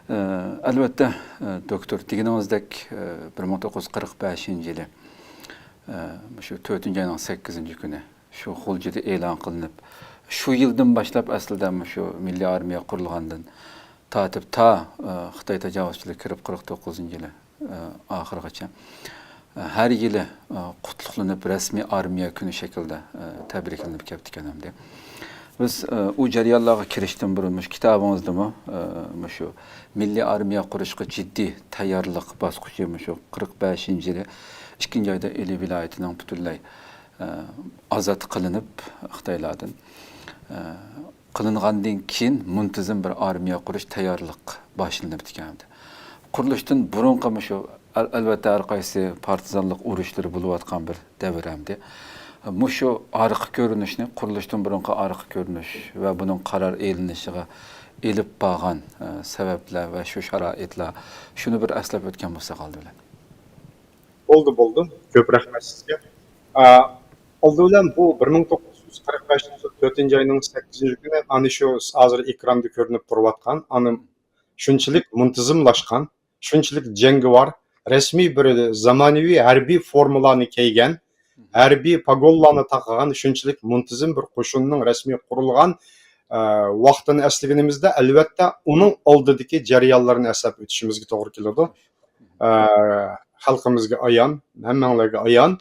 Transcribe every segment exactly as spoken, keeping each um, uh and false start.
ئە، ئەلۋەتتە، ئە، دوكتور، دېگىنىڭىزدەك، ئە، بىر مىڭ توققۇز يۈز قىرىق بەشىنچى يىلى، ئە، مۇشۇ تۆتىنچى ئاينىڭ سەككىزىنچى كۈنى شۇ غۇلجىدا ئېلان قىلىنىپ، شۇ يىلدىن باشلاپ ئەسلىدە مۇشۇ مىللىي ئارمىيە قۇرۇلغاندىن تارتىپ تا، ئە، خىتاي تاجاۋۇزچىلىقى كىرىپ قىرىق توققۇزىنچى يىلى، ئە، ئاخىرىغىچە، ئە، ھەر يىلى، ئە، قۇتلۇقلىنىپ، رەسمىي ئارمىيە كۈنى شەكلىدە، ئە، تەبرىكلىنىپ كەپتىكەن ئەمدى. بىز، ئە، ئۇ جەريانلارغا كىرىشتىن بۇرۇن مۇشۇ كىتابىڭىزدىمۇ، ئە، مۇشۇ مىللىي ئارمىيە قۇرۇشقا جىددىي تەييارلىق باسقۇچى مۇشۇ قىرىق بەشىنچى يىلى ئىككىنچى ئايدا ئىلى ۋىلايىتىنىڭ پۈتۈنلەي، ئە، ئازاد قىلىنىپ خىتايلاردىن، ئە، قىلىنغاندىن كېيىن مۇنتىزىم بىر ئارمىيە قۇرۇش تەييارلىق باشلىنىپتىكەن. قۇرۇلۇشتىن بۇرۇنقى مۇشۇ، ئەل-، ئەلۋەتتە، ھەر قايسى پارتىزانلىق ئۇرۇشلىرى بولۇۋاتقان بىر دەۋر ئەمدى. مۇشۇ ئارقا كۆرۈنۈشنى، قۇرۇلۇشتىن بۇرۇنقى ئارقا كۆرۈنۈش ۋە بۇنىڭ قارار ئېلىنىشىغا ئېلىپ بارغان، ئە، سەۋەبلەر ۋە شۇ شارائىتلار، شۇنى بىر ئەسلەپ ئۆتكەن بولساق ئالدى بىلەن. بولدى، بولدى. كۆپ رەھمەت سىزگە. ئا، ئالدى بىلەن بۇ بىر مىڭ توققۇز يۈز قىرىق بەشىنچى يىل تۆتىنچى ئاينىڭ سەككىزىنچى كۈنى، ئانا شۇ ھازىر ئېكراندا كۆرۈنۈپ تۇرۇۋاتقان، ئانا شۇنچىلىك مۇنتىزىملاشقان، شۇنچىلىك جەڭگىۋار، رەسمىي بىر زامانىۋى ھەربىي فورمىلارنى كىيگەن، ھەربىي پاگونلارنى تاقىغان شۇنچىلىك مۇنتىزىم بىر قوشۇننىڭ رەسمىي قۇرۇلغان، ئە، ۋاقتىنى ئەسلىگىنىمىزدە، ئەلۋەتتە، ئۇنىڭ ئالدىدىكى جەريانلارنى ئەسلەپ ئۆتۈشىمىزگە توغرا كېلىدۇ. ئە، خەلقىمىزگە ئايان، ھەممەڭلارگە ئايان.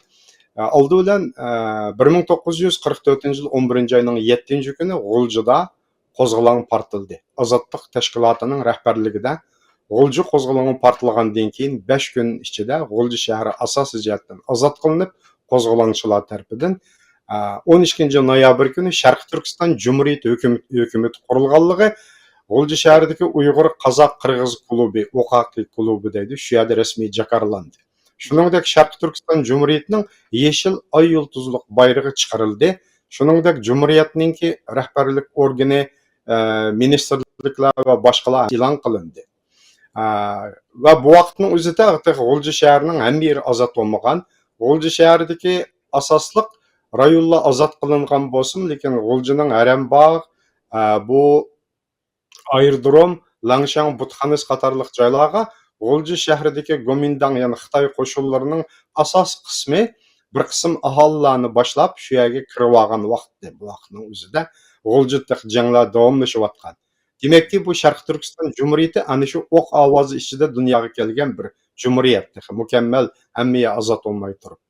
ئە، ئالدى بىلەن، ئە، بىر مىڭ توققۇز يۈز قىرىق تۆتىنچى يىل ئون بىرىنچى ئاينىڭ يەتتىنچى كۈنى غۇلجىدا قوزغىلاڭ پارتلىدى. ئازادلىق تەشكىلاتىنىڭ رەھبەرلىكىدە غۇلجا قوزغىلىڭى پارتلىغاندىن كېيىن بەش كۈن ئىچىدە غۇلجا شەھىرى ئاساسىي جەھەتتىن ئازاد قىلىنىپ، قوزغىلاڭچىلار تەرىپىدىن، ئە، ئون ئىككىنچى نويابىر كۈنى شەرقىي تۈركىستان جۇمھۇرىيىتى ھۆكۈمىتى، ھۆكۈمىتى قۇرۇلغانلىقى، غۇلجا شەھىرىدىكى ئۇيغۇر، قازاق، قىرغىز كۇلۇبى، ئوقاقى كۇلۇبى دەيدۇ، شۇ يەردە رەسمىي جاكارلاندى. شۇنىڭدەك شەرقىي تۈركىستان جۇمھۇرىيىتىنىڭ يېشىل ئاي يۇلتۇزلۇق بايرىقى چىقىرىلدى. شۇنىڭدەك جۇمھۇرىيەتنىڭكى رەھبەرلىك ئورگىنى، ئە، مىنىستىرلىكلەر ۋە باشقىلار ئېلان قىلىندى. ئە، ۋە بۇ ۋاقىتنىڭ ئۆزىدە تېخى غۇلجا شەھىرىنىڭ ھەممە يېرى ئازاد بولمىغان. غۇلجا شەھىرىدىكى ئاساسلىق رايونلار ئازاد قىلىنغان بولسىمۇ، لېكىن غۇلجىنىڭ ھەرەمباغ، ئە، بۇ ئايرودروم، لەڭشاڭ بۇتخانىسى قاتارلىق جايلارغا غۇلجا شەھىرىدىكى گومىنداڭ، يەنى خىتاي قوشۇنلىرىنىڭ ئاساسىي قىسمى بىر قىسىم ئاھالىلەرنى باشلاپ، شۇ يەرگە كىرىۋالغان ۋاقىتتى. بۇ ۋاقىتنىڭ ئۆزىدە غۇلجىدا تېخى جەڭلەر داۋاملىشىۋاتقان. دېمەككى، بۇ شەرقىي تۈركىستان جۇمھۇرىيىتى ئەنە شۇ ئوق ئاۋازى ئىچىدە دۇنياغا كەلگەن بىر جۇمھۇرىيەت، تېخى مۇكەممەل ھەممە يەر ئازاد بولماي تۇرۇپ.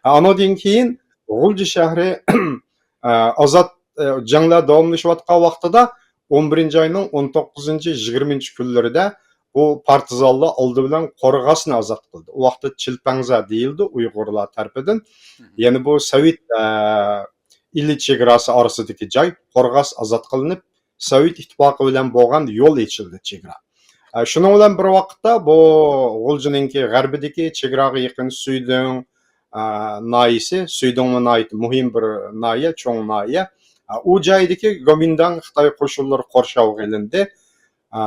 ئانىڭدىن كېيىن غۇلجا شەھىرى، ئازاد، جەڭلەر داۋاملىشىۋاتقان ۋاقتىدا، ئون بىرىنچى ئاينىڭ ئون توققۇزىنچى، يىگىرمىنچى كۈنلىرىدە بۇ پارتىزانلار ئالدى بىلەن قورغاسنى ئازاد قىلدى. ئۇ ۋاقىتتا چىلپەڭزە دېيىلدى ئۇيغۇرلار تەرىپىدىن. يەنى بۇ سوۋېت، ئە، ئىلى چېگراسى ئارىسىدىكى جاي قورغاس ئازاد قىلىنىپ، سوۋېت ئىتتىپاقى بىلەن بولغان يول ئېچىلدى چېگرا. ئە، شۇنىڭ بىلەن بىر ۋاقىتتا بۇ غۇلجىنىڭكى غەربىدىكى چېگراغا يېقىن سۈيدۈڭ، ئە، ناھىيەسى، سۈيدۈڭ ناھايىتى مۇھىم بىر ناھىيە، چوڭ ناھىيە. ئە، ئۇ جايدىكى گومىنداڭ خىتاي قوشۇنلىرى قورشاۋغا ئېلىندى. ئە،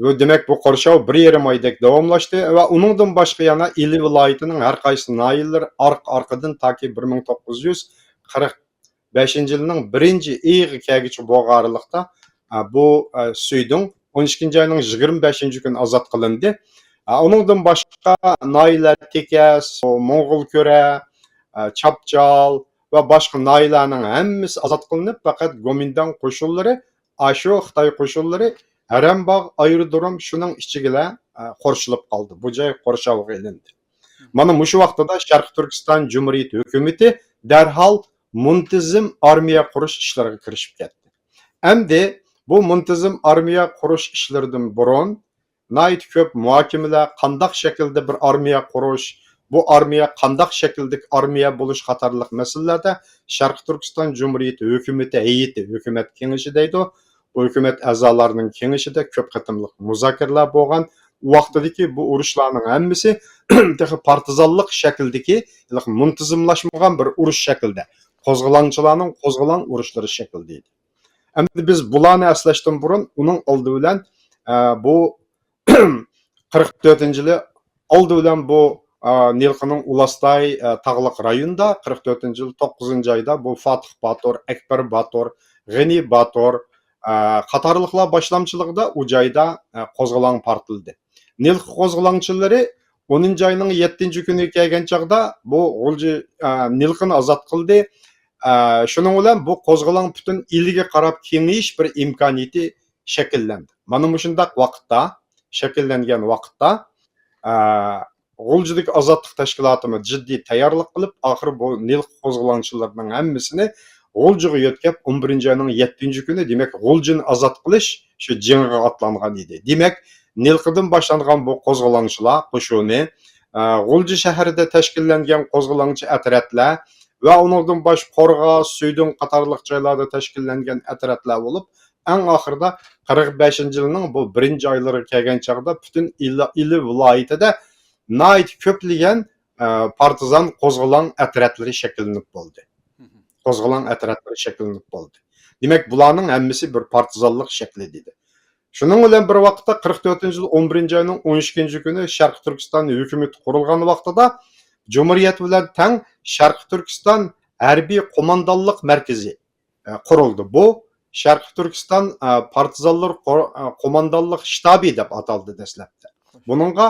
ۋە دېمەك، بۇ قورشاۋ بىر يېرىم ئايدەك داۋاملاشتى ۋە ئۇنىڭدىن باشقا يەنە ئىلى ۋىلايىتىنىڭ ھەر قايسى ناھىيەلىرى ئارقا-ئارقىدىن تاكى بىر مىڭ توققۇز يۈز قىرىق بەشىنچى يىلىنىڭ بىرىنچى ئېيىغا كەلگۈچە بولغان ئارىلىقتا، ئە، بۇ، ئە، سۈيدۈڭ ئون ئىككىنچى ئاينىڭ يىگىرمە بەشىنچى كۈنى ئازاد قىلىندى. ئە، ئۇنىڭدىن باشقا ناھىيەلەر تېكەس، موڭغۇلكۈرە، ئە، چاپچال ۋە باشقا ناھىيەلەرنىڭ ھەممىسى ئازاد قىلىنىپ، پەقەت گومىنداڭ قوشۇنلىرى، ئاشۇ خىتاي قوشۇنلىرى ھەرەمباغ ئايرودروم شۇنىڭ ئىچىگىلا، ئە، قورشىلىپ قالدى. بۇ جاي قورشاۋغا ئېلىندى. مانا مۇشۇ ۋاقتىدا شەرقىي تۈركىستان جۇمھۇرىيىتى ھۆكۈمىتى دەرھال مۇنتىزىم ئارمىيە قۇرۇش ئىشلىرىغا كىرىشىپ كەتتى. ئەمدى بۇ مۇنتىزىم ئارمىيە قۇرۇش ئىشلىرىدىن بۇرۇن ناھايىتى كۆپ مۇھاكىمىلەر، قانداق شەكىلدە بىر ئارمىيە قۇرۇش، بۇ ئارمىيە قانداق شەكىلدىكى ئارمىيە بولۇش قاتارلىق مەسىلىلەردە شەرقىي تۈركىستان جۇمھۇرىيىتى ھۆكۈمىتى ھەيئىتى، ھۆكۈمەت كېڭىشى دەيدۇ، بۇ ھۆكۈمەت ئەزالارنىڭ كېڭىشىدە كۆپ قېتىملىق مۇزاكىرىلەر بولغان. ئۇ ۋاقتىدىكى بۇ ئۇرۇشلارنىڭ ھەممىسى تېخى پارتىزانلىق شەكلىدىكى، ھېلىقى مۇنتىزىملاشمىغان بىر ئۇرۇش شەكلىدە، قوزغىلاڭچىلارنىڭ قوزغىلاڭ ئۇرۇشلىرى شەكلىدە ئىدى. ئەمدى بىز بۇلارنى ئەسلەشتىن بۇرۇن، ئۇنىڭ ئالدى بىلەن، ئە، بۇ قىرىق تۆتىنچى يىلى ئالدى بىلەن بۇ، ئا، نىلقىنىڭ ئۇلاستاي، ئا، تاغلىق رايونىدا قىرىق تۆتىنچى يىل توققۇزىنچى ئايدا بۇ فاتىھ باتۇر، ئەكبەر باتۇر، غېنى باتۇر، ئە، قاتارلىقلار باشلامچىلىقىدا ئۇ جايدا، ئە، قوزغىلاڭ پارتلىدى. نىلقا قوزغىلاڭچىلىرى ئونىنچى ئاينىڭ يەتتىنچى كۈنى كەلگەن چاغدا بۇ غۇلجا، ئە، نىلقىنى ئازاد قىلدى. ئە، شۇنىڭ بىلەن بۇ قوزغىلاڭ پۈتۈن ئىلىگە قاراپ كېڭىيىش بىر ئىمكانىيىتى شەكىللەندى. مانا مۇشۇنداق ۋاقىتتا، شەكىللەنگەن ۋاقىتتا، ئە، غۇلجىدىكى ئازادلىق تەشكىلاتىمۇ جىددىي تەييارلىق قىلىپ، ئاخىرى بۇ نىلقا قوزغىلاڭچىلىرىنىڭ ھەممىسىنى غۇلجىغا يۆتكەپ، ئون بىرىنچى ئاينىڭ يەتتىنچى كۈنى، دېمەك، غۇلجىنى ئازاد قىلىش شۇ جېڭىغا ئاتلانغان ئىدى. دېمەك، نىلقىدىن باشلانغان بۇ قوزغىلاڭچىلار قوشۇنى، ئە، غۇلجا شەھىرىدە تەشكىللەنگەن قوزغىلاڭچى ئەترەتلەر ۋە ئۇنىڭدىن باشقا قورغاس، سۈيدۈن قاتارلىق جايلاردا تەشكىللەنگەن ئەترەتلەر بولۇپ، ئەڭ ئاخىرىدا قىرىق بەشىنچى يىلنىڭ بۇ بىرىنچى ئايلىرىغا كەلگەن چاغدا پۈتۈن ئىلى، ئىلى ۋىلايىتىدە ناھايىتى كۆپلىگەن، ئە، پارتىزان قوزغىلاڭ ئەترەتلىرى شەكىللىنىپ بولدى. قوزغىلاڭ ئەترەتلىرى شەكىللىنىپ بولدى. دېمەك، بۇلارنىڭ ھەممىسى بىر پارتىزانلىق شەكلى دېدى. شۇنىڭ بىلەن بىر ۋاقىتتا، قىرىق تۆتىنچى يىل ئون بىرىنچى ئاينىڭ ئون ئىككىنچى كۈنى شەرقىي تۈركىستان ھۆكۈمىتى قۇرۇلغان ۋاقتىدا، جۇمھۇرىيەت بىلەن تەڭ شەرقىي تۈركىستان ھەربىي قوماندانلىق مەركىزى، ئە، قۇرۇلدى. بۇ شەرقىي تۈركىستان، ئە، پارتىزانلىرى قو-، ئە، قوماندانلىق شتابى دەپ ئاتالدى دەسلەپتە. بۇنىڭغا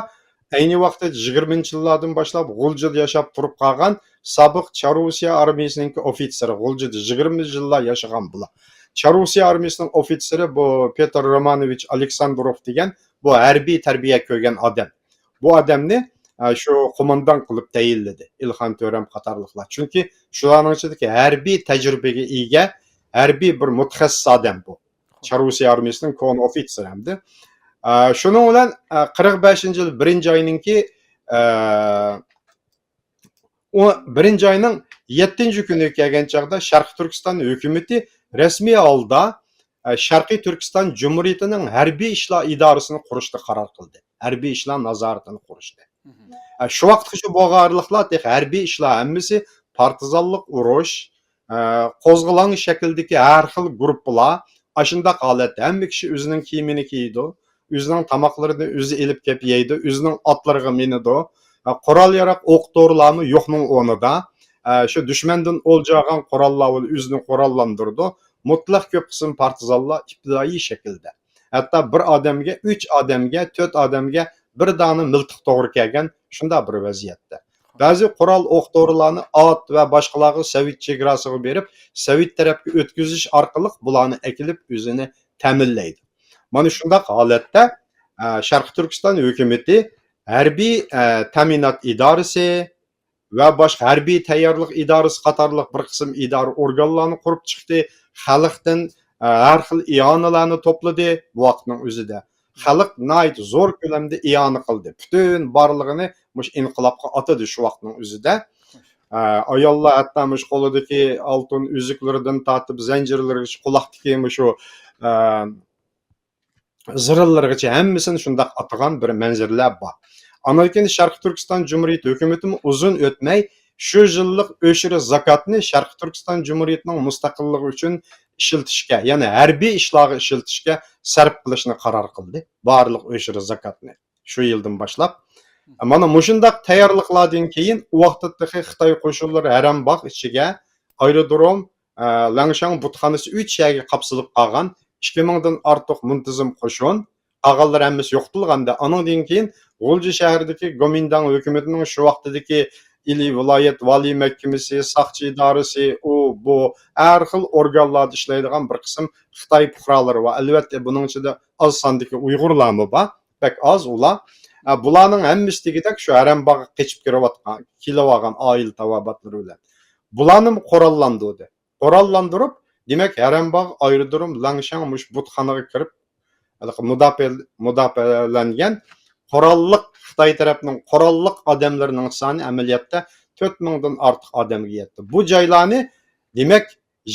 ئەينى ۋاقىتتا يىگىرمىنچى يىللاردىن باشلاپ غۇلجىدا ياشاپ تۇرۇپ قالغان سابىق چاررۇسىيە ئارمىيىسىنىڭكى ئوفىتسېرى، غۇلجىدا يىگىرمە يىللار ياشىغان بۇلار. چاررۇسىيە ئارمىيىسىنىڭ ئوفىتسېرى بۇ پېتىر رومانوۋىچ ئالېكساندروف دېگەن بۇ ھەربىي تەربىيە كۆرگەن ئادەم. بۇ ئادەمنى، ئە، شۇ قوماندان قىلىپ تەيىنلىدى ئىلخان تۆرەم قاتارلىقلار. چۈنكى شۇلارنىڭ ئىچىدىكى ھەربىي تەجرىبىگە ئىگە، ھەربىي بىر مۇتەخەسسىس ئادەم بۇ. چاررۇسىيە ئارمىيىسىنىڭ كونا ئوفىتسېرى ئەمدى. ئە، شۇنىڭ بىلەن، ئە، قىرىق بەشىنچى يىل بىرىنچى ئاينىڭكى، ئە، ئۇ بىرىنچى ئاينىڭ يەتتىنچى كۈنىگە كەلگەن چاغدا شەرقىي تۈركىستان ھۆكۈمىتى رەسمىي ھالدا، ئە، شەرقىي تۈركىستان جۇمھۇرىيىتىنىڭ ھەربىي ئىشلار ئىدارىسىنى قۇرۇشنى قارار قىلدى. ھەربىي ئىشلار نازارىتىنى قۇرۇشنى. ئە، شۇ ۋاقىتقىچە بولغانلىقلار تېخى ھەربىي ئىشلار ھەممىسى پارتىزانلىق ئۇرۇش، ئە، قوزغىلاڭ شەكلىدىكى ھەر خىل گۇرۇپپىلار، ئاشۇنداق ھالەتتە ھەممە كىشى ئۆزىنىڭ كىيىمىنى كىيىدۇ، ئۆزىنىڭ تاماقلىرىنى ئۆزى ئېلىپ كەپ يەيدۇ، ئۆزىنىڭ ئاتلىرىغا مىنىدۇ. ئە، قورال-ياراغ، ئوق-دورىلارمۇ يوقنىڭ ئورنىدا. ئە، شۇ دۈشمەندىن ئولجا ئالغان قوراللار بىلەن ئۆزىنى قوراللاندۇرىدۇ. مۇتلەق كۆپ قىسىم پارتىزانلار ئىپتىدائىي شەكىلدە. ھەتتا بىر ئادەمگە، ئۈچ ئادەمگە، تۆت ئادەمگە بىر دانە مىلتىق توغرا كەلگەن شۇنداق بىر ۋەزىيەتتە. بەزى قورال، ئوق-دورىلارنى ئات ۋە باشقىلارغا سوۋېت چېگراسىغا بېرىپ، سوۋېت تەرەپكە ئۆتكۈزۈش ئارقىلىق بۇلارنى ئەكېلىپ ئۆزىنى تەمىنلەيدۇ. مانا شۇنداق ھالەتتە، ئە، شەرقىي تۈركىستان ھۆكۈمىتى ھەربىي، ئە، تەمىنات ئىدارىسى ۋە باشقا ھەربىي تەييارلىق ئىدارىسى قاتارلىق بىر قىسىم ئىدارە ئورگانلارنى قۇرۇپ چىقتى. خەلقتىن، ئە، ھەر خىل ئىئانىلەرنى توپلىدى بۇ ۋاقىتنىڭ ئۆزىدە. خەلق ناھايىتى زور كۆلەمدە ئىئانە قىلدى. پۈتۈن بارلىقىنى مۇشۇ ئىنقىلابقا ئاتىدى شۇ ۋاقىتنىڭ ئۆزىدە. ئە، ئاياللار ھەتتا مۇشۇ قولىدىكى ئالتۇن ئۈزۈكلىرىدىن تارتىپ زەنجىرلىرىگىچە، قۇلاقتىكى مۇشۇ، ئە، زىرىلىرىغىچە ھەممىسىنى شۇنداق ئاتىغان بىر مەنزىرىلەر بار. ئاندىن كېيىن شەرقىي تۈركىستان جۇمھۇرىيىتى ھۆكۈمىتىمۇ ئۇزۇن ئۆتمەي شۇ يىللىق ئۆشۈر زاكاتنى شەرقىي تۈركىستان جۇمھۇرىيىتىنىڭ مۇستەقىللىقى ئۈچۈن ئىشلىتىشكە، يەنى ھەربىي ئىشلارغا ئىشلىتىشكە سەرپ قىلىشنى قارار قىلدى، بارلىق ئۆشۈر زاكاتنى. شۇ يىلدىن باشلاپ. مانا مۇشۇنداق تەييارلىقلاردىن كېيىن، ئۇ ۋاقىتتا تېخى خىتاي قوشۇنلىرى ھەرەمباغ ئىچىگە ئايرودروم، ئە، لەڭشاڭ بۇتخانىسى ئۈچ يەرگە قاپسىلىپ قالغان ئىككى مىڭدىن ئارتۇق مۇنتىزىم قوشۇن، قالغانلىرى ھەممىسى يوقىتىلغاندا، ئانىڭدىن كېيىن غۇلجا شەھىرىدىكى گومىنداڭ ھۆكۈمىتىنىڭ شۇ ۋاقتىدىكى ئىلى ۋىلايەت ۋالىي مەھكىمىسى، ساقچى ئىدارىسى، ئۇ، بۇ، ھەر خىل ئورگانلاردا ئىشلەيدىغان بىر قىسىم خىتاي پۇقرالىرى بار. ئەلۋەتتە، بۇنىڭ ئىچىدە ئاز ساندىكى ئۇيغۇرلارمۇ بار. بەك ئاز ئۇلار. ئە، بۇلارنىڭ ھەممىسى دېگۈدەك شۇ ھەرەمباغغا قېچىپ كىرىۋاتقان، كېلىۋالغان ئائىلە تاۋابىئاتلىرى بىلەن. بۇلارنىمۇ قوراللاندۇردى. قوراللاندۇرۇپ، دېمەك، ھەرەمباغ، ئايرودروم، لەڭشاڭ مۇشۇ بۇتخانىغا كىرىپ، ھېلىقى مۇداپىئە-، مۇداپىئەلەنگەن قوراللىق، خىتاي تەرەپنىڭ قوراللىق ئادەملىرىنىڭ سانى ئەمەلىيەتتە تۆت مىڭدىن ئارتۇق ئادەمگە يەتتى. بۇ جايلارنى، دېمەك،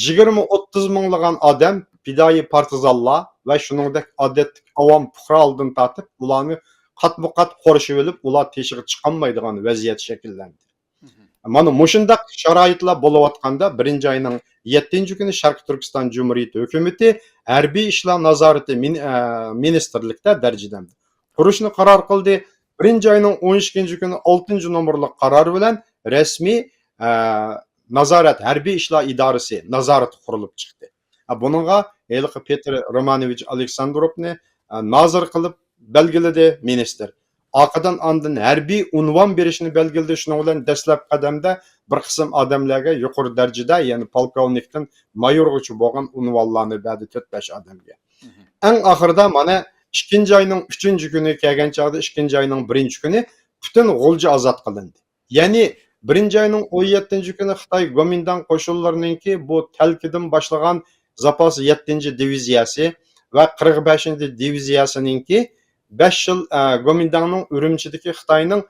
يىگىرمە ئوتتۇز مىڭلىغان ئادەم، پىدائىي پارتىزانلار ۋە شۇنىڭدەك ئادەتتىكى ئاۋام پۇقرالىرىدىن تارتىپ، ئۇلارنى قاتمۇ قات قورشىۋېلىپ، ئۇلار تېشىغا چىقالمايدىغان ۋەزىيەت شەكىللەندى. مانا مۇشۇنداق شارائىتلار بولۇۋاتقاندا، بىرىنچى ئاينىڭ يەتتىنچى كۈنى شەرقىي تۈركىستان جۇمھۇرىيىتى ھۆكۈمىتى ھەربىي ئىشلار نازارىتى مىن-، ئە، مىنىستىرلىكتە دەرىجىدە قۇرۇشنى قارار قىلدى. بىرىنچى ئاينىڭ ئون ئىككىنچى كۈنى ئالتىنچى نومۇرلۇق قارار بىلەن رەسمىي، ئە، نازارەت، ھەربىي ئىشلار ئىدارىسى نازارىتى قۇرۇلۇپ چىقتى. ئە، بۇنىڭغا ھېلىقى پېتىر رومانوۋىچ ئالېكساندروفنى، ئە، نازىر قىلىپ بەلگىلىدى مىنىستىر. ئارقىدىن ئاندىن ھەربىي ئۇنۋان بېرىشنى بەلگىلىدى. شۇنىڭ بىلەن دەسلەپكى قەدەمدە بىر قىسىم ئادەملەرگە يۇقىرى دەرىجىدە، يەنى پولكوۋنىكتىن مايورغىچە بولغان ئۇنۋانلارنى بەردى، تۆت-بەش ئادەمگە. ئەڭ ئاخىرىدا مانا ئىككىنچى ئاينىڭ ئۈچىنچى كۈنى كەلگەن چاغدا، ئىككىنچى ئاينىڭ بىرىنچى كۈنى پۈتۈن غۇلجا ئازاد قىلىندى. يەنى بىرىنچى ئاينىڭ ئون يەتتىنچى كۈنى خىتاي گومىنداڭ قوشۇنلىرىنىڭكى بۇ تەلكىدىن باشلىغان زاپاس يەتتىنچى دىۋىزىيەسى ۋە قىرىق بەشىنچى دىۋىزىيەسىنىڭكى بەش يول، ئە، گومىنداڭنىڭ ئۈرۈمچىدىكى خىتاينىڭ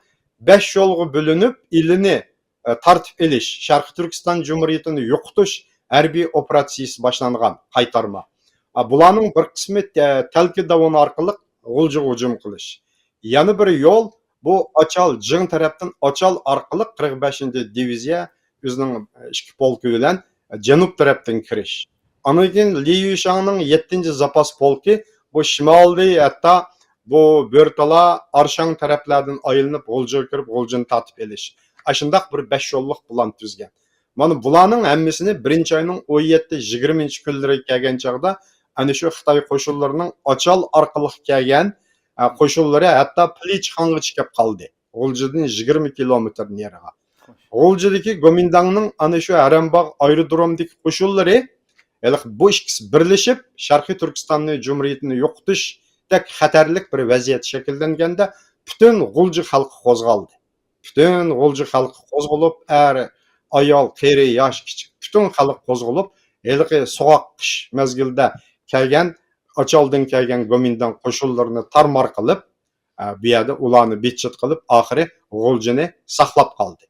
بەش يولغا بۆلۈنۈپ، ئىلىنى، ئە، تارتىپ ئېلىش، شەرقىي تۈركىستان جۇمھۇرىيىتىنى يوقىتىش ھەربىي ئوپېراتسىيىسى باشلانغان، قايتارما. ئە، بۇلارنىڭ بىر قىسمى، ئە، تەلكە داۋىنى ئارقىلىق غۇلجىغا ھۇجۇم قىلىش. يەنە بىر يول، بۇ ئاچال، جىڭ تەرەپتىن ئاچال ئارقىلىق قىرىق بەشىنچى دىۋىزىيە ئۆزىنىڭ ئىككى پولكى بىلەن جەنۇب تەرەپتىن كىرىش. ئاندىن كېيىن لى يۈشاڭنىڭ يەتتىنچى زاپاس پولكى بۇ شىمالدىن، ھەتتا بۇ بۆرتالا، ئارشاڭ تەرەپلەردىن ئايلىنىپ غۇلجىغا كىرىپ، غۇلجىنى تارتىپ ئېلىش. ئاشۇنداق بىر بەش يوللۇق پىلان تۈزگەن. مانا بۇلارنىڭ ھەممىسىنى بىرىنچى ئاينىڭ ئون يەتتە، يىگىرمىنچى كۈنلىرىگە كەلگەن چاغدا ئەنە شۇ خىتاي قوشۇنلىرىنىڭ ئاچال ئارقىلىق كەلگەن، ئە، قوشۇنلىرى ھەتتا پىلىچخانغىچە كەپ قالدى. غۇلجىدىن يىگىرمە كىلومېتىر نېرىغا. غۇلجىدىكى گومىنداڭنىڭ ئەنە شۇ ھەرەمباغ ئايرودرومىدىكى قوشۇنلىرى، ھېلىقى بۇ ئىككىسى بىرلىشىپ، شەرقىي تۈركىستاننى جۇمھۇرىيىتىنى يوقىتىشتەك خەتەرلىك بىر ۋەزىيەت شەكىللەنگەندە، پۈتۈن غۇلجا خەلقى قوزغالدى. پۈتۈن غۇلجا خەلقى قوزغىلىپ، ئەر، ئايال، قېرى، ياش، كىچىك، پۈتۈن خەلق قوزغىلىپ، ھېلىقى سوغۇق قىش مەزگىلىدە كەلگەن، ئاچالدىن كەلگەن گومىنداڭ قوشۇنلىرىنى تارمار قىلىپ، ئە، بۇ يەردە ئۇلارنى بىتچىت قىلىپ، ئاخىرى غۇلجىنى ساقلاپ قالدى.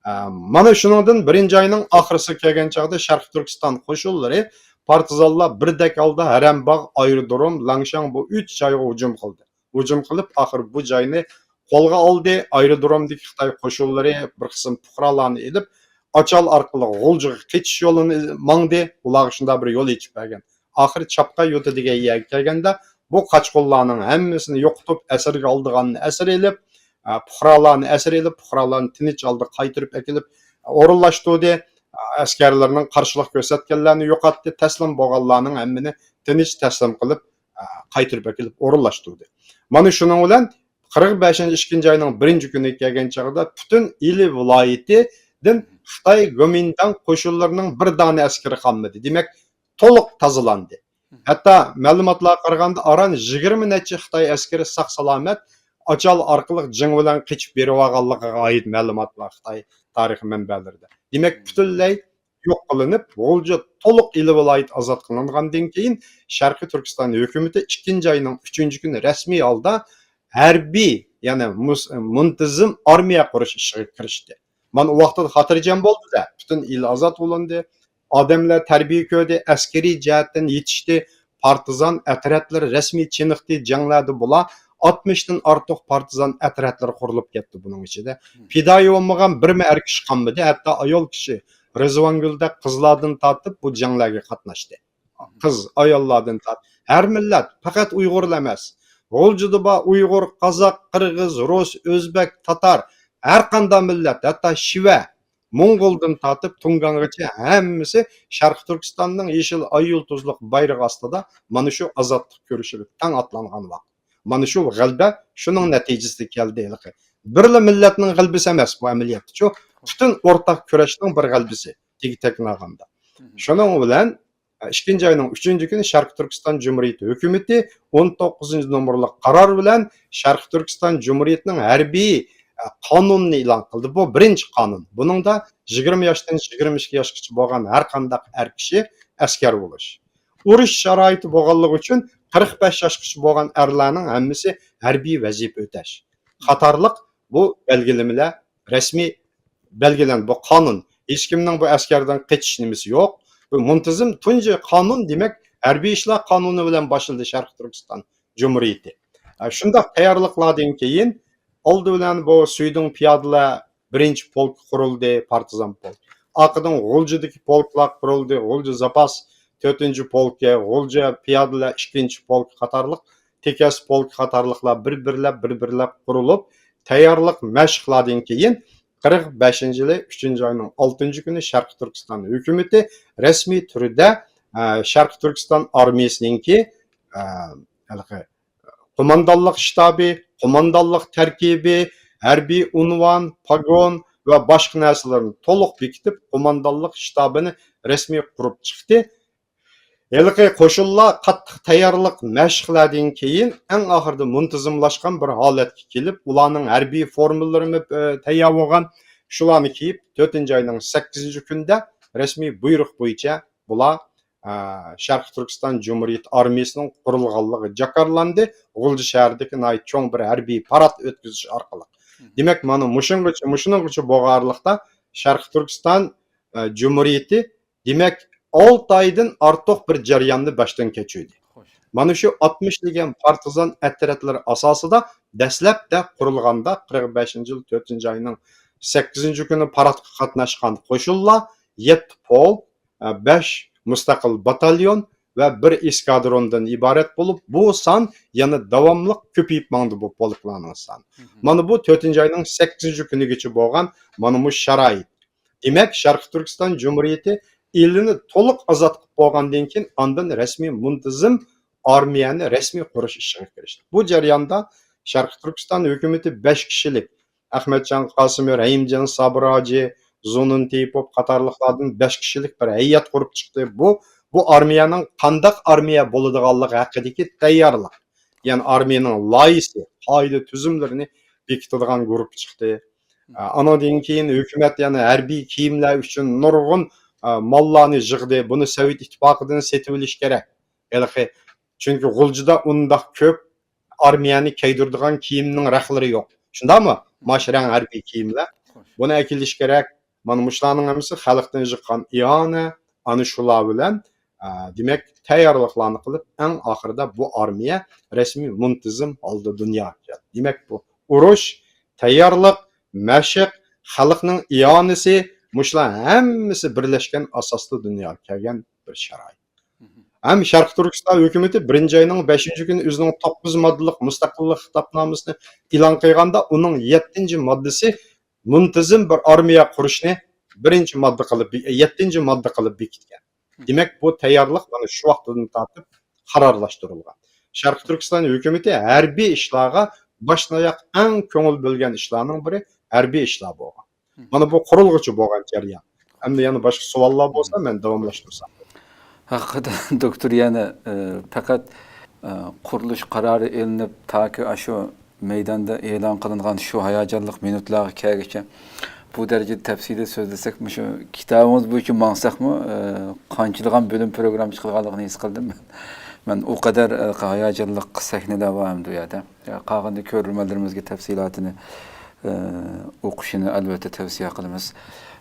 ئە، مانا شۇنىڭدىن بىرىنچى ئاينىڭ ئاخىرىسىغا كەلگەن چاغدا شەرقىي تۈركىستان قوشۇنلىرى، پارتىزانلار بىردەك ھالدا ھەرەمباغ، ئايرودروم، لەڭشاڭ، بۇ ئۈچ جايغا ھۇجۇم قىلدى. ھۇجۇم قىلىپ، ئاخىر بۇ جاينى قولغا ئالدى. ئايرودرومدىكى خىتاي قوشۇنلىرى بىر قىسىم پۇقرالارنى ئېلىپ، ئاچال ئارقىلىق غۇلجىغا قېچىش يولىنى ماڭدى. ئۇلارغا شۇنداق بىر يول ئېچىپ بەرگەن. ئاخىرى چاپقا يۇرتى دېگەن يەرگە كەلگەندە، بۇ قاچقۇنلارنىڭ ھەممىسىنى يوقىتىپ، ئەسىرگە ئالىدىغاننى ئەسىر ئېلىپ، ئە، پۇقرالارنى ئەسىر ئېلىپ، پۇقرالارنى تىنچ ھالدا قايتۇرۇپ ئەكېلىپ ئورۇنلاشتۇردى. ئە، ئەسكەرلىرىنىڭ قارشىلىق كۆرسەتكەنلەرنى يوقاتتى، تەسلىم بولغانلارنىڭ ھەممىنى تىنچ تەسلىم قىلىپ، ئە، قايتۇرۇپ ئەكېلىپ ئورۇنلاشتۇردى. مانا شۇنىڭ بىلەن قىرىق بەشىنچى ئىككىنچى ئاينىڭ بىرىنچى كۈنىگە كەلگەن چاغدا پۈتۈن ئىلى ۋىلايىتىدىن خىتاي گومىنداڭ قوشۇنلىرىنىڭ بىر دانە ئەسكىرى قالمىدى. دېمەك، تولۇق تازىلاندى. ھەتتا مەلۇماتلارغا قارىغاندا، ئاران يىگىرمە نەچچە خىتاي ئەسكىرى ساق-سالامەت ئاچال ئارقىلىق جىڭ بىلەن قېچىپ بېرىۋالغانلىقىغا ئائىت مەلۇماتلار خىتاي تارىخ مەنبەلىرىدە. دېمەك، پۈتۈنلەي يوق قىلىنىپ، غۇلجا تولۇق ئىلى ۋىلايىتى ئازاد قىلىنغاندىن كېيىن، شەرقىي تۈركىستان ھۆكۈمىتى ئىككىنچى ئاينىڭ ئۈچىنچى كۈنى رەسمىي ھالدا ھەربىي، يەنى مۇس-، مۇنتىزىم ئارمىيە قۇرۇش ئىشىغا كىرىشتى. مانا ئۇ ۋاقىتتا خاتىرجەم بولدى-دە، پۈتۈن ئىل ئازاد قىلىندى. ئادەملەر تەربىيە كۆردى، ئەسكىرىي جەھەتتىن يېتىشتى، پارتىزان ئەترەتلىرى رەسمىي چېنىقتى، جەڭلەردە بۇلار ئاتمىشتىن ئارتۇق پارتىزان ئەترەتلىرى قۇرۇلۇپ كەتتى بۇنىڭ ئىچىدە. پىدائىي بولمىغان بىرمۇ ئەر كىشى قالمىدى، ھەتتا ئايال كىشى رىزۋانگۈلدەك قىزلاردىن تارتىپ بۇ جەڭلەرگە قاتناشتى. قىز، ئاياللاردىن تارتىپ ھەر مىللەت، پەقەت ئۇيغۇرلا ئەمەس. غۇلجىدا بار ئۇيغۇر، قازاق، قىرغىز، رۇس، ئۆزبەك، تاتار، ھەر قانداق مىللەت، ھەتتا شىۋە، موڭغۇلدىن تارتىپ تۇڭگانغىچە ھەممىسى شەرقىي تۈركىستاننىڭ يېشىل ئاي يۇلتۇزلۇق بايرىقى ئاستىدا مانا شۇ ئازادلىق كۈرىشىگە تەڭ ئاتلانغان ۋاقىت. مانا شۇ غەلىبە شۇنىڭ نەتىجىسىدە كەلدى ھېلىقى. بىرلا مىللەتنىڭ غەلىبىسى ئەمەس بۇ ئەمەلىيەتتىچۇ. پۈتۈن ئورتاق كۈرەشنىڭ بىر غەلىبىسى، تېگى تەكناغاندا. شۇنىڭ بىلەن ئىككىنچى ئاينىڭ ئۈچىنچى كۈنى شەرقىي تۈركىستان جۇمھۇرىيىتى ھۆكۈمىتى ئون توققۇزىنچى نومۇرلۇق قارار بىلەن شەرقىي تۈركىستان جۇمھۇرىيىتىنىڭ ھەربىي، ئە، قانۇنىنى ئېلان قىلدى. بۇ بىرىنچى قانۇن. بۇنىڭدا يىگىرمە ياشتىن يىگىرمە ئىككى ياشقىچە بولغان ھەر قانداق ئەر كىشى ئەسكەر بولۇش. ئۇرۇش شارائىتى بولغانلىقى ئۈچۈن قىرىق بەش ياشقىچە بولغان ئەرلەرنىڭ ھەممىسى ھەربىي ۋەزىپە ئۆتەش قاتارلىق بۇ بەلگىلىمىلەر رەسمىي بەلگىلەندى. بۇ قانۇن. ھېچكىمنىڭ بۇ ئەسكەردىن قېچىش نېمىسى يوق. بۇ مۇنتىزىم تۇنجى قانۇن، دېمەك، ھەربىي ئىشلار قانۇنى بىلەن باشلىدى شەرقىي تۈركىستان جۇمھۇرىيىتى. ئە، شۇنداق تەييارلىقلاردىن كېيىن، ئالدى بىلەن بۇ سۈيدۈڭ پىيادىلەر بىرىنچى پولكى قۇرۇلدى، پارتىزان پولك. ئارقىدىن غۇلجىدىكى پولكلار قۇرۇلدى، غۇلجا زاپاس تۆتىنچى پولكى، غۇلجا پىيادىلەر ئىككىنچى پولكى قاتارلىق، تېكەس پولكى قاتارلىقلار بىر-بىرلەپ، بىر-بىرلەپ قۇرۇلۇپ، تەييارلىق مەشىقلاردىن كېيىن، قىرىق بەشىنچى يىلى ئۈچىنچى ئاينىڭ ئالتىنچى كۈنى شەرقىي تۈركىستان ھۆكۈمىتى رەسمىي تۈردە ئە، شەرقىي تۈركىستان ئارمىيەسىنىڭكى، ئە، ھېلىقى قوماندانلىق شتابى، قوماندانلىق تەركىبى، ھەربىي ئۇنۋان، پاگون ۋە باشقا نەرسىلەرنى تولۇق بېكىتىپ، قوماندانلىق شتابىنى رەسمىي قۇرۇپ چىقتى. ھېلىقى قوشۇنلار قاتتىق تەييارلىق، مەشىقلەردىن كېيىن، ئەڭ ئاخىرىدا مۇنتىزىملاشقان بىر ھالەتكە كېلىپ، ئۇلارنىڭ ھەربىي فورمىلىرىمۇ، ئە، تەييار بولغان. شۇلارنى كىيىپ، تۆتىنچى ئاينىڭ سەككىزىنچى كۈنىدە رەسمىي بۇيرۇق بويىچە بۇلار، ئە، شەرقىي تۈركىستان جۇمھۇرىيىتى ئارمىيىسىنىڭ قۇرۇلغانلىقى جاكارلاندى. غۇلجا شەھىرىدىكى ناھايىتى چوڭ بىر ھەربىي پارات ئۆتكۈزۈش ئارقىلىق. دېمەك، مانا مۇشۇنىڭغىچە، مۇشۇنىڭغىچە بولغانلىقتا، شەرقىي تۈركىستان، ئە، جۇمھۇرىيىتى، دېمەك، ئالتە ئايدىن ئارتۇق بىر جەرياننى باشتىن كەچۈردى. خوش. مانا شۇ ئاتمىش دېگەن پارتىزان ئەترەتلىرى ئاساسىدا دەسلەپتە قۇرۇلغاندا، قىرىق بەشىنچى يىل تۆتىنچى ئاينىڭ سەككىزىنچى كۈنى پاراتقا قاتناشقان قوشۇنلار يەتتە پول، ئە، بەش مۇستەقىل باتاليون ۋە بىر ئېسكادروندىن ئىبارەت بولۇپ، بۇ سان يەنە داۋاملىق كۆپىيىپ ماڭدى، بۇ پولكلارنىڭ سانى. مانا بۇ تۆتىنچى ئاينىڭ سەككىزىنچى كۈنىگىچە بولغان مانا مۇشۇ شارائىت. دېمەك، شەرقىي تۈركىستان جۇمھۇرىيىتى ئېلىنى تولۇق ئازاد قىلىپ بولغاندىن كېيىن، ئاندىن رەسمىي مۇنتىزىم ئارمىيەنى رەسمىي قۇرۇش ئىشىغا كىرىشتى. بۇ جەرياندا شەرقىي تۈركىستان ھۆكۈمىتى بەش كىشىلىك، ئەخمەتجان قاسىمى، رەھىمجان سابىر ھاجى، زۇنۇن تېيىپوف قاتارلىقلاردىن بەش كىشىلىك بىر ھەيئەت قۇرۇپ چىقتى. بۇ، بۇ ئارمىيەنىڭ قانداق ئارمىيە بولىدىغانلىقى ھەققىدىكى تەييارلىق. يەنى ئارمىيەنىڭ لايىھىسى، قائىدە تۈزۈملىرىنى بېكىتىدىغان گۇرۇپپا چىقتى. ئە، ئانىڭدىن كېيىن ھۆكۈمەت يەنە ھەربىي كىيىملەر ئۈچۈن نۇرغۇن، ئە، ماللارنى يىغدى. بۇنى سوۋېت ئىتتىپاقىدىن سېتىۋېلىش كېرەك. ھېلىقى، چۈنكى غۇلجىدا ئۇنداق كۆپ ئارمىيەنى كىيدۈرىدىغان كىيىمنىڭ رەخلىرى يوق. شۇنداقمۇ؟ ماش رەڭ ھەربىي كىيىملەر. بۇنى ئەكېلىش كېرەك. مانا مۇشۇلارنىڭ ھەممىسى خەلقتىن يىغقان ئىئانە. ئەنە شۇلار بىلەن، ئە، دېمەك، تەييارلىقلارنى قىلىپ، ئەڭ ئاخىرىدا بۇ ئارمىيە رەسمىي مۇنتىزىم ھالدا دۇنياغا كەلدى. دېمەك، بۇ ئۇرۇش، تەييارلىق، مەشىق، خەلقنىڭ ئىئانىسى، مۇشۇلار ھەممىسى بىرلەشكەن ئاساستا دۇنياغا كەلگەن بىر شارائىت. ھەم شەرقىي تۈركىستان ھۆكۈمىتى بىرىنچى ئاينىڭ بەشىنچى كۈنى ئۆزىنىڭ توققۇز ماددىلىق مۇستەقىللىق خىتابنامىسىنى ئېلان قىلغاندا، ئۇنىڭ يەتتىنچى ماددىسى مۇنتىزىم بىر ئارمىيە قۇرۇشنى بىرىنچى ماددا قىلىپ، يەتتىنچى ماددا قىلىپ بېكىتكەن. دېمەك، بۇ تەييارلىق مانا شۇ ۋاقتىدىن تارتىپ قارارلاشتۇرۇلغان. شەرقىي تۈركىستان ھۆكۈمىتى ھەربىي ئىشلارغا باشتىن ئاياق ئەڭ كۆڭۈل بۆلگەن ئىشلارنىڭ بىرى ھەربىي ئىشلار بولغان. مانا بۇ قۇرۇلغۇچە بولغان جەريان. ئەمدى يەنە باشقا سوئاللار بولسا، مەن داۋاملاشتۇرسام. ھەقىقەتەن، دوكتور، يەنە، ئە، پەقەت، ئە، قۇرۇلۇش قارارى ئېلىنىپ، تاكى ئاشۇ مەيداندا ئېلان قىلىنغان شۇ ھاياجانلىق مىنۇتلارغا كەلگۈچە بۇ دەرىجىدە تەپسىلىي سۆزلىسەك، مۇشۇ كىتابىڭىز بويىچە ماڭساقمۇ، ئە، قانچىلىغان بۆلۈم پروگرامما چىقىدىغانلىقىنى ھېس قىلدىم مەن. مەن ئۇ قەدەر، ئە، ھاياجانلىق سەھنىلەر بار ئەمدى ئۇ يەردە. قالغاندا كۆرۈرمەنلىرىمىزگە تەپسىلاتىنى، ئە، ئوقۇشىنى ئەلۋەتتە تەۋسىيە قىلىمىز.